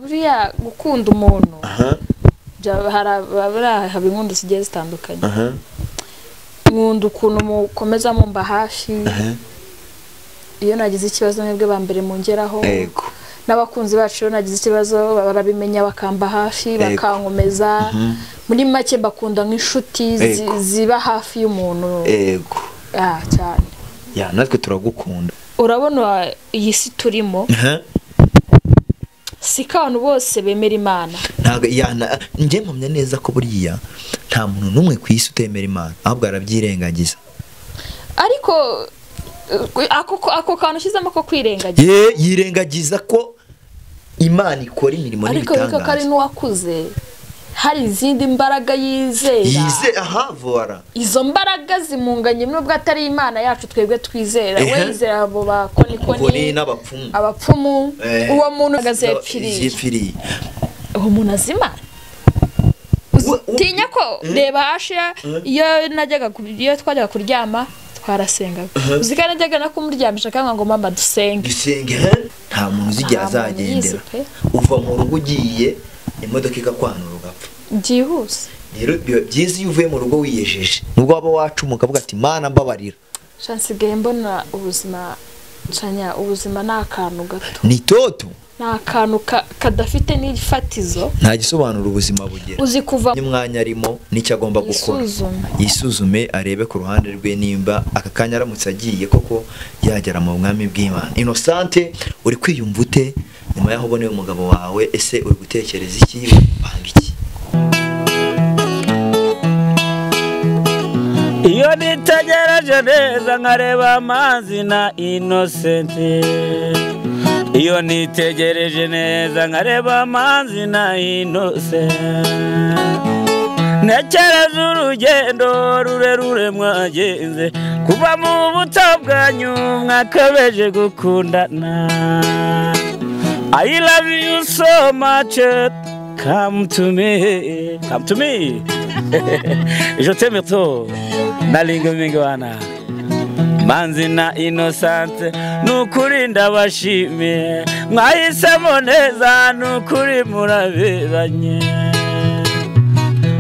Buriya gukunda umuntu haba inkundo zigiye zitandukanye. Nkunda ukuntu mukomeza mumba hafi. Iyo nagize ikibazo mwebwe ba mbere mungeraho. N'abakunzi bacu iyo nagize ikibazo barabimenya bakamba hafi bakankomeza. Muri make bakunda nk'inshuti ziba hafi y'umuntu. Yego. Cyane. Ya natwe turagukunda. Urabona iyi si turimo. Siko abantu bose bemera Imana. Ntago yana nje mpamya neza ko buriya nta muntu numwe ku isi utemera Imana ahubwo arabyirengagiza. Ariko ako kantu ushyizemo ko kwirengagiza. Yirengagiza ko Imana ikora imirimo n'ibitangaza. Ariko biko kari n'uwakuze hari izindi mbaraga yizera. Aha voila. Izo mbaraga zimunganye nubwo atari Imana yacu twebwe twizera. We yizera abo bakonikoni n'abapfumu. Abapfumu uwo muntu agazepfiriye. Uwo muntu azima. Tinya ko reba Asha iyo najyaga iyo twajyaga kuryama twarasengaga. Uzikana najyaga no kumuryamisha kanga ngo mama dusenge. Dusenge. Nta muntu uzigera azagendera. Uva mu rugo ugiye imodoka ikakwanura ugapfa. Byihuse. Rero byiza iyo uvuye mu rugo wiyejeje. Nubwo waba wacumuka ukavuga ati Mana mbabarira. Nsigaye mbona ubuzima nsanya ubuzima ni akantu gato. Ni toto. Ni akantu kadafite n'ifatizo. Nta gisobanura ubuzima bugera. Uzi kuva umwanya arimo n'icyo agomba gukora. Yisuzume arebe ku ruhande rwe nimba aka kanya aramutse agiye koko yagera mu bwami bw'Imana. Innocente uri kwiyumva ute nyuma yaho uboneye umugabo wawe? Ese uri gutekereza iki? Upanga iki? Iyo nitegereje neza nkareba amazi na Innocente. Iyo nitegereje neza nkareba amazi na Innocente. Ntekereza urugendo rurerure mwagenze kuva mu buto bwanyu mwakabeje gukundana. I love you so much, come to me, come to me. Je t'aime trop, nalingo mingwana. Manzi na Innocente nukuri ndabashimiye mwahisemo neza nukuri muraberanye.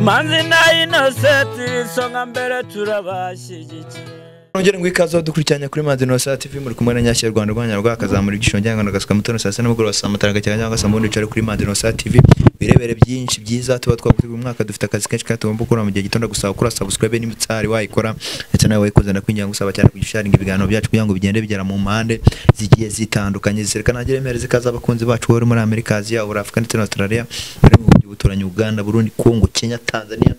Manzi na Innocente isonga mbere turabashyigikiye. Nongere ngo ikaze dukurikiranye kuri Manzi Innocent TV muri kumwe na Nyashya Rwanda Rwanda rwakazamura igishonge cyangwa gasuka mutono saa sita n'umugoroba saa mataraga cyangwa saa mundi cari kuri Manzi Innocent TV birebere byinshi byiza tuba twagutegura umwaka. Dufite akazi kenshi kandi tugomba gukora mu gihe gitondo gusaba gukora subscribe n'imitsari wayikora ndetse nawe wayikoze ndakwinginga gusaba cyane kugisharinga ibiganiro byacu kugira ngo bigende bigera mu mpande zigiye zitandukanye. Zireka nagere mere zikaza abakunzi bacu bari muri Amerika, Aziya, Afrika ndetse na Australia, muri mu bihugu by'ubuturanyi Uganda, Burundi, Congo, Kenya, Tanzania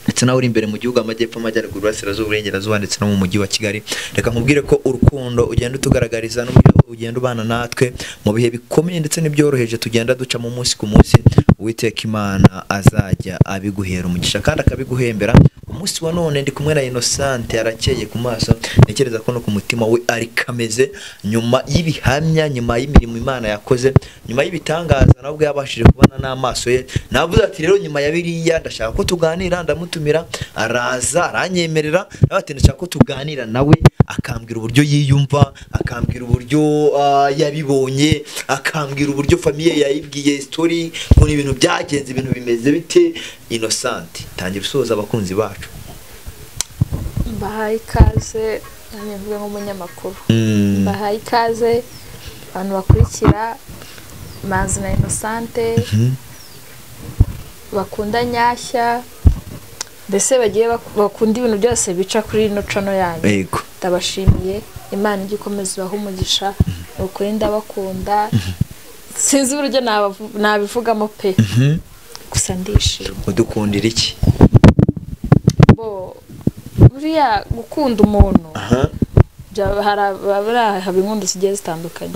ndetse nawe uri imbere mu gihugu amajyepfo, amajyaruguru, burasirazuba, uburengerazuba ndetse no mu mujyi wa Kigali. Reka nkubwire ko urukundo ugenda utugaragariza n'uburyo ugenda ubana natwe mu bihe bikomeye ndetse n'ibyoroheje tugenda duca mu munsi ku munsi, Uwiteka Imana azajya abiguhera umugisha kandi akabiguhembera. Umunsi wa none ndi kumwe na Innocente, arakeye ku maso, ntekereza ko no ku mutima we ari kameze nyuma y'ibihamya, nyuma y'imirimo Imana yakoze, nyuma y'ibitangaza nabwo yabashije kubana n'amaso ye. Navuze ati rero nyuma ya biriya ndashaka ko tuganira, ndamutumira araza aranyemerera, ati ndashaka ko tuganira nawe akambwira uburyo yiyumva, akambwira uburyo yabibonye, akambwira uburyo famille yayibwiye story, ko ibintu byagenze, ibintu bimeze bite. Innocente, tangira usoza abakunzi bacu. Mbahaye ikaze, nanjye mvuge nk'umunyamakuru. Mbahaye ikaze abantu bakurikira Manzi na Innocente, bakunda Nyashya, mbese bagiye bakunda ibintu byose bica kuri ino channel yanyu. Yego. Ndabashimiye, Imana ijye ikomeza ibahe umugisha, ukuri ndabakunda. Sinzi uburyo nabivugamo pe. Gusa ndishimye. Udukundira iki? Bo buriya gukunda umuntu haba inkundo zigiye zitandukanye.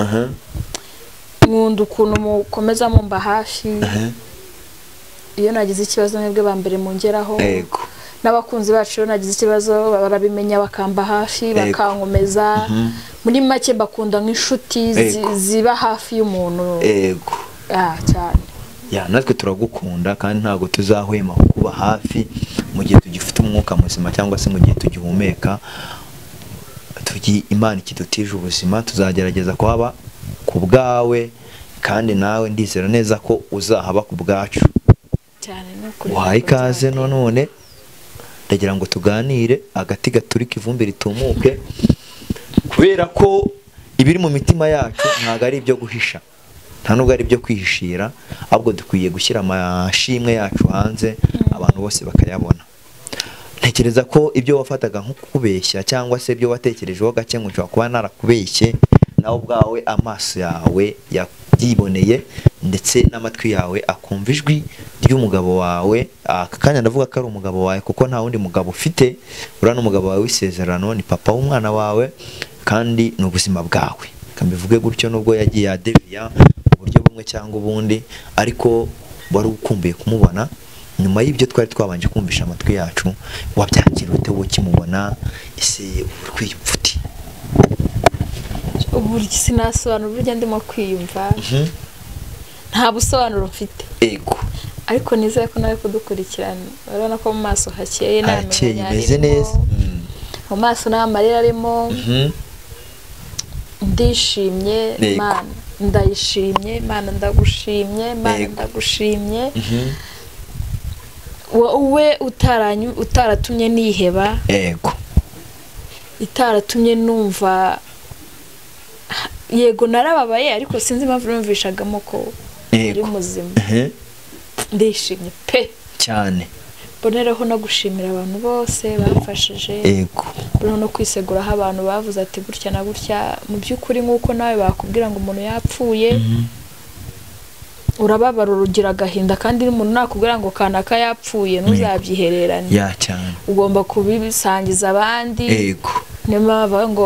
Nkunda ukuntu mukomeza mumba hafi. Iyo nagize ikibazo mwebwe ba mbere mungeraho. N'abakunzi bacu iyo nagize ikibazo barabimenya bakamba hafi bakankomeza. Muri make bakunda nk'inshuti ziba hafi y'umuntu. Yego. Cyane. Ya natwe turagukunda kandi ntago tuzahwema kuba hafi mu gihe tugifite umwuka muzima cyangwa se mu gihe tugihumeka. Tugi Imana ikidutije ubuzima tuzagerageza kuhaba ku bwawe Kandi nawe ndizera neza ko uzahaba ku bwacu cyane. Nukuri uhaye ikaze. None ndagira ngo tuganire agati gaturika ivumbi ritumuke, kubera ko ibiri mu mitima yacu ntabwo ari ibyo guhisha, nta nubwo ari ibyo kwihishira, ahubwo dukwiye gushyira amashimwe yacu hanze abantu bose bakayabona. Ntekereza ko ibyo wafataga nko kukubeshya cyangwa se ibyo watekerejeho gake ngo nshobora kuba narakubeshye, nawe ubwawe amaso yawe yabyiboneye ndetse n'amatwi yawe akumva ijwi ry'umugabo wawe. Aka kanya ndavuga ko ari umugabo wawe kuko nta wundi mugabo ufite, uriya ni umugabo wawe w'isezerano, ni papa w'umwana wawe kandi ni ubuzima bwawe. Reka mbivuge gutyo, nubwo yagiye adeviya mu buryo bumwe cyangwa ubundi, ariko wari ukumbuye kumubona. Nyuma y'ibyo twari twabanje kumvisha amatwi yacu, wabyakira ute wowe ukimubona? Ese uri kwiyumva ute? Ubu sinasobanura uburyo ndimo kwiyumva, nta busobanuro mfite. Ego. Ariko nizeye ko nawe kudukurikirana urabona ko mu maso hakeye, nta Hakeye, minkanyari imeze irimo, neza. Mu maso nta marira arimo. Ndishimye. Yego. Mana ndayishimye, Mana ndagushimye, Mana Yego. ndagushimye. Wowe utaratumye niheba, Ego. itaratumye numva, yego narababaye ariko sinzi impamvu numvishagamo ko Yego. ari muzima. Ndishimye pe Cyane. Mbonereho no gushimira abantu bose bamfashije. Ego. Mbonereho no kwiseguraho abantu bavuze ati gutya na gutya. Mu by'ukuri nk'uko nawe bakubwira ngo umuntu yapfuye, urababara, urugira agahinda, kandi n'umuntu nakubwira ngo kanaka yapfuye ntuzabyihererane. Ya cyane. Ugomba kubisangiza abandi. Ego. Niyo mpamvu bavuga ngo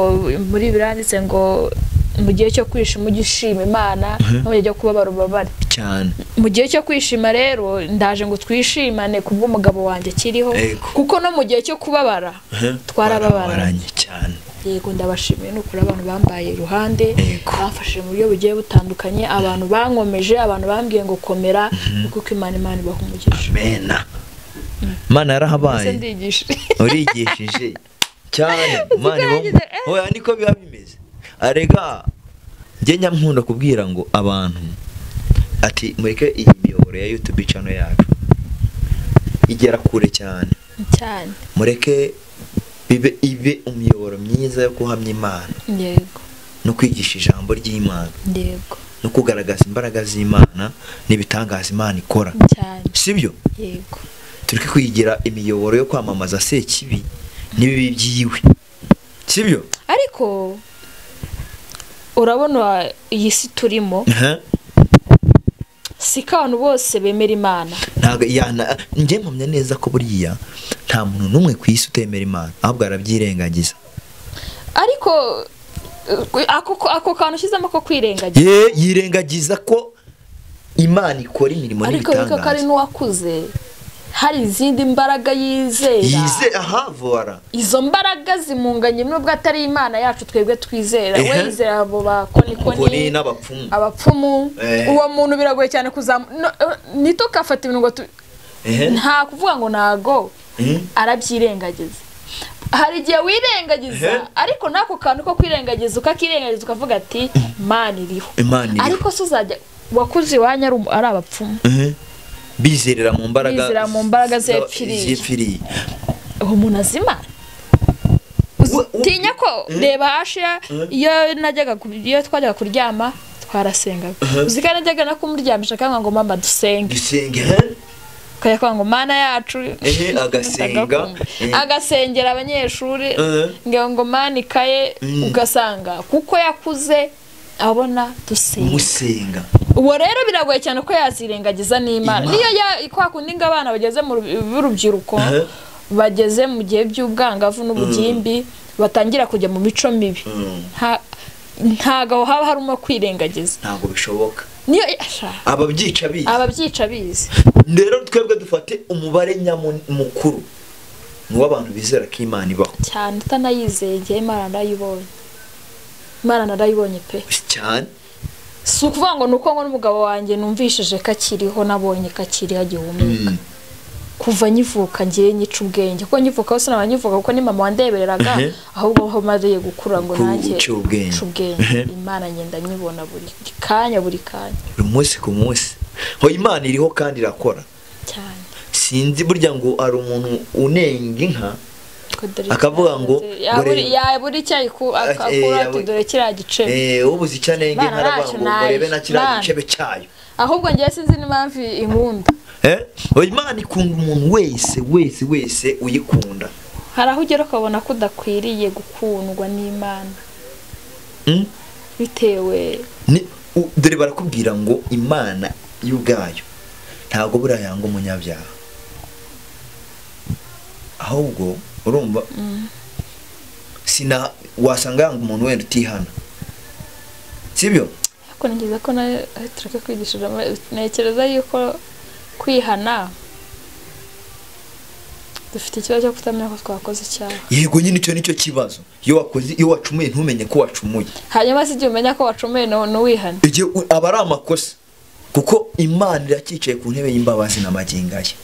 muri biranditse ngo mu gihe cyo kwishima ujye ushima Imana, no mu gihe cyo kubabara ubabare. Cyane. Mu gihe cyo kwishima rero ndaje ngo twishimane kubw'umugabo wanjye akiriho, Ego. kuko no mu gihe cyo kubabara twarababaranye cyane. Yego, ndabashimiye nukuri abantu bambaye iruhande, Ego. bamfashije mu buryo bugiye butandukanye, abantu bankomeje, abantu bambwiye ngo komera, kuko Imana ibaha umugisha. Amena. Imana yarahabaye. Ese ndigishije. Urigishije cyane. Imana yagize, ibaho. Oya niko biba bimeze. Arega njye nyankunda kubwira ngo abantu ati mureke iyi miyoboro ya YouTube channel yacu igera kure cyane. Cyane. Mureke bibe ibe umuyoboro myiza yo guhamya Imana. Yego. No kwigisha ijambo ry'Imana. Yego. No kugaragaza imbaraga z'Imana n'ibitangaza Imana ikora. Cyane. Sibyo? Yego. Tureke kwigira imiyoboro yo kwamamaza sekibi n'ibibi byiwe. Sibyo? Ariko urabona iyi si turimo, si ko abantu bose bemera Imana. Ntabwo yana njye mpamya neza ko buriya nta muntu n'umwe ku isi utemera Imana, ahubwo arabyirengagiza. Ariko ako kantu ushyizemo ko kwirengagiza. Ye yirengagiza ko Imana ikora imirimo Ariko n'ibitangaza. ariko ko ari n'uwakuze hari izindi mbaraga yizera. Yize aha vora. Izo mbaraga zimunganye nubwo atari Imana yacu twebwe twizera. We yizera abo bakonikoni n'abapfumu. Abapfumu. Uwo muntu biragoye cyane kuzamu nitokafata ibintu ngo nta kuvuga ngo nago arabyirengagiza. Hari igihe wirengagiza ariko nako kantu ko kwirengagiza ukakirengagiza ukavuga ati Imana iriho. Ariko se uzajya wakuze iwanyu ari abapfumu. Bizerera mu mbaraga, bizera mu mbaraga zepfiriye. Uwo muntu azima tinya ko reba Asha iyo najyaga iyo twajyaga kuryama twarasengaga. Uzika najyaga no kumuryamisha akanga ngo mama dusenge. Dusenge. Kaya kwanga ngo Mana yacu agasenga agasengera abanyeshuri ngo Mana ikaye, ugasanga kuko yakuze abona dusenga. Musenga. Uwo rero biragoye cyane ko yazirengagiza n'Imana. Niyo kwa kundi ngo abana bageze mu rubyiruko bageze mu gihe by'ubwangavu n'ubugimbi batangira kujya mu mico mibi. Ntago haba harimo kwirengagiza. Ntago bishoboka. Niyo ababyica bizi. Ababyica bizi. Rero twebwe dufate umubare nyamukuru ni w'abantu bizera ko Imana ibaho. Cyane utanayizeye igihe Imana ndayibonye. Imana narayibonye pe. Cyane. Si ukuvuga ngo nuko ngo n'umugabo wanjye numvishije kakiriho nabonye kakiriho agihumeka. Kuva nyivuka ngiye nyica ubwenge, kuko nyivuka hose nabanyivuka kuko ni mama wandebereraga, ahubwo aho mariye gukura ngo nanjye uce ubwenge. Imana ngenda nyibona buri kanya, buri kanya, buri munsi ku munsi. Ho Imana iriho kandi irakora cyane. Sinzi burya ngo ari umuntu unenga inka akavuga ngo yaburi icyayi akura ati dore kiriya gicebe, ubuze icyo anenga inka aravuga ngo murebe na kiriya gicebe cyayo. Ahubwo ngiye sinzi n'impamvu inkunda. Imana ikunda umuntu wese wese wese uyikunda. Hari aho ugera ukabona ko udakwiriye gukundwa n'Imana bitewe dore barakubwira ngo Imana y'ubwayo ntabwo buriya yanga umunyabyaha, ahubwo urumva sina wasanga yanga umuntu wenda utihana, sibyo? Ariko nigeze ko tureke kwigisha, ntekereza yuko kwihana dufite ikibazo cyo kutamenya ko twakoze icyaha. Yego nyine icyo nicyo kibazo. Iyo wakoze, iyo wacumuye ntumenye ko wacumuye, hanyuma si igihe umenya ko wacumuye n'uwihana, igihe aba ari amakosa, kuko Imana iracyicaye ku ntebe y'imbabazi n'amagingo ye.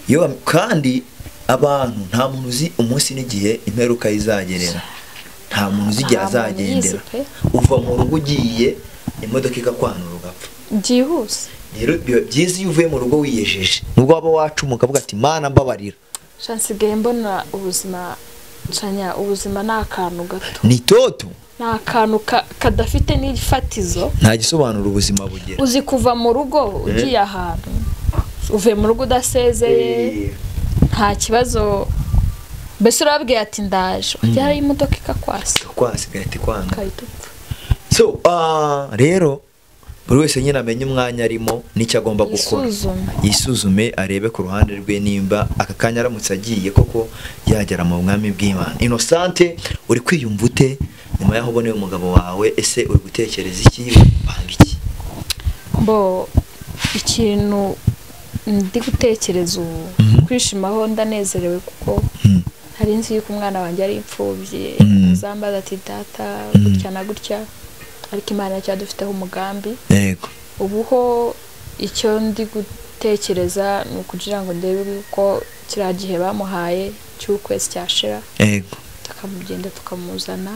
Iyo kandi abantu nta muntu uzi umunsi n'igihe imperuka izagerera, nta muntu uzi igihe azagendera. Uva mu rugo ugiye imodoka ikakwanura ugapfa byihuse. Rero biba byiza iyo uvuye mu rugo wiyejeje, nubwo waba wacumuka ukavuga ati Mana mbabarira. Nsigaye mbona ubuzima nshanya, ubuzima ni akantu gato, ni toto, ni akantu kadafite n'ifatizo, nta gisobanuro ubuzima bugira. Uzi kuva mu rugo ugiye ahantu, uvuye mu rugo udasezeye, nta kibazo, mbese urababwiye ati ndaje, ugera imodoka ikakwasa igahita ikwanga ukahita upfa. So rero buri wese nyine amenye umwanya arimo n'icyo agomba gukora, yisuzume arebe ku ruhande rwe nimba aka kanya aramutse agiye koko yagera mu bwami bw'Imana. Innocente, uri kwiyumva ute nyuma y'aho uboneye umugabo wawe? Ese uri gutekereza iki, upanga iki? Bo ikintu ndi gutekereza ubu kwishimaho, ndanezerewe kuko hari nzi yuko umwana wanjye ari imfubyi, azambaza ati data gutya na gutya, ariko Imana yacyadufiteho umugambi. Yego. Ubu ho icyo ndi gutekereza ni ukugira ngo ndebe uko kiriya gihe bamuhaye cy'ukwezi cyashira. Yego. Tukamugenda tukamuzana.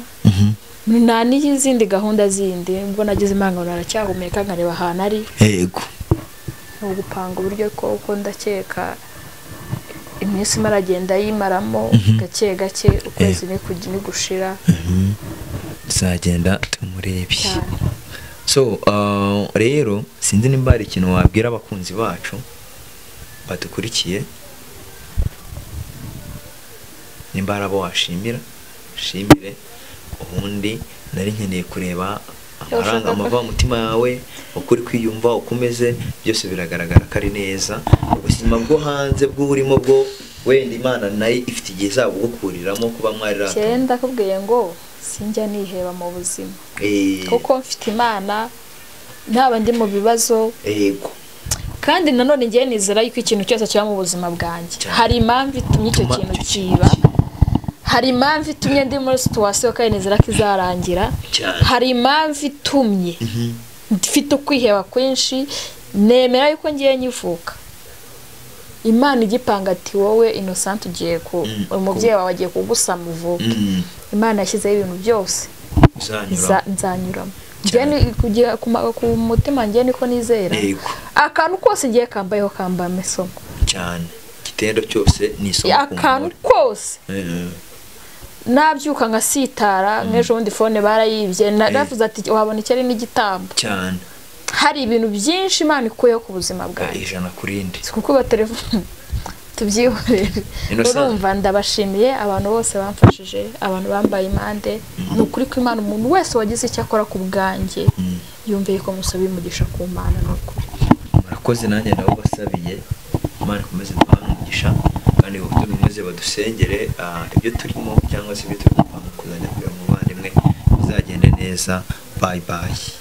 Nta n'izindi gahunda zindi, ubwo nagize impanga aracyahumeka nkareba ahantu ari. Yego. Ni ugupanga uburyo ko ndakeka iminsi maragenda yimaramo gake gake, ukwezi ni gushira. Tuzagenda tumurebe. So rero sinzi nimba hari ikintu wabwira abakunzi bacu badukurikiye, nimba hari abo washimira shimire, ubundi nari nkeneye kureba amaranga amava mutima yawe, uko uri kwiyumva, uko umeze, byose biragaragara ko ari neza. Ubuzima bwo hanze bw'urimo bwo wenda Imana nayo ifite igihe izabugukuriramo kuba mwarira. Cyenda kubwiye ngo sinjya niheba mu buzima, kuko mfite Imana, ntaba ndi mu bibazo. Yego. Kandi nanone ngiye nizera yuko ikintu cyose kiba mu buzima bwanjye hari impamvu itumye icyo kintu kiba, hari impamvu itumye ndi muri situation kandi nizera ko izarangira, hari impamvu itumye mfite ukwiheba kwinshi, nemera yuko ngiye nyivuka. Imana igipanga ati wowe Innocent ugiye ku umubyeyi wawe agiye kugusama uvuke. Imana yashyizeho ibintu byose nzanyuramo. Ngiye ku mutima ngiye niko nizera. Akantu kose ngiye kambayeho kambame isomo. Cyane. Igitendo cyose ni isomo ku muntu. Akantu kose. Nabyuka ngasitara nk'ejo bundi phone barayibye, naravuze ati wabona icyo ari n'igitambo. Cyane. Hari ibintu byinshi Imana ikuyeho ku buzima bwanjye. 100 ku rindi. Kuko ba telefone tubyihorere. Urumva ndabashimiye abantu bose bamfashije, abantu bambaye impande. Ni ukuri ko Imana umuntu wese wagize icyo akora ku bwanjye yumviye ko musabiye umugisha ku Mana, ni ukuri. Murakoze, nanjye nabo basabiye Imana ikomeze duhane umugisha kandi ubutumwa badusengere ibyo turimo cyangwa se ibyo turi gupanga kuzajya kureba mu bavandimwe bizagende neza. Bye bye.